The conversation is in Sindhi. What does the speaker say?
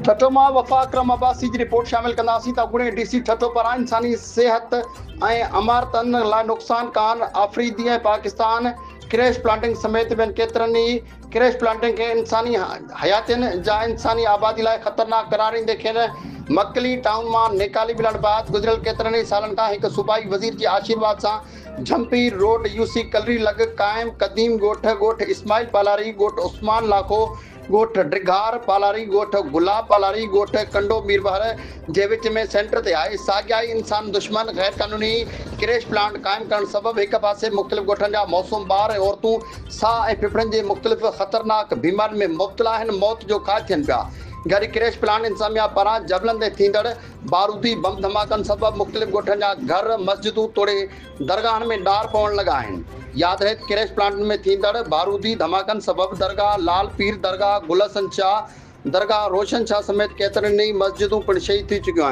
ٺٽو مان وفا اڪرم عباسي جي رپورٽ شامل ڪنداسين ته اڳوڻي ڊي سي ٺٽو پاران انساني صحت ۽ عمارتن لاء نقصان ڪان آفريدي ۽ پاڪستان ڪريش پلانٽنگ سميت ٻين ڪيترن ئي ڪريش پلانٽنگ کي انساني حياتين جا انساني آبادي لاء خطرناڪ قرار ڏيندي کين مڪلي ٽائون مان نيڪالي ملڻ بعد گذريل ڪيترن ئي سالن کان هڪ صوبائي وزير جي آشيرواد سان جهمپير روڊ يو سي ڪلري لڳ قائم قديم ڳوٺ ڳوٺ اسماعيل پالاري، ڳوٺ عثمان لاکو، ڳوٺ ڊگهار پالاري، ڳوٺ گلاب پالاري، ڳوٺ ڪنڊو ميربحر جي وچ ۾ سينٽر تي آهي. ساڳيا ئي انسان دشمن غير قانوني ڪريش پلانٽ قائم ڪرڻ سبب هڪ پاسي مختلف ڳوٺن جا معصوم ٻار ۽ عورتون ساهه ۽ ڦڦڙن جي مختلف خطرناڪ بيمارين ۾ مبتلا آهن موت جو کاڄ ٿين پيا. گهري ڪريش پلانٽ انتظاميا پاران جبلن تي ٿيندڙ بارودي بم ڌماڪن سبب مختلف ڳوٺن جا گهر، مسجدون توڙي درگاهن ۾ ڏار پوڻ لڳا آهن. ياد رهي ته ڪريش پلانٽن ۾ ٿيندڙ بارودي ڌماڪن سبب درگاهه لال پير، درگاهه گل حسن شاهه، درگاهه روشن شاهه سميت ڪيترين ئي مسجدون پڻ شهيد ٿي چڪيون آهن.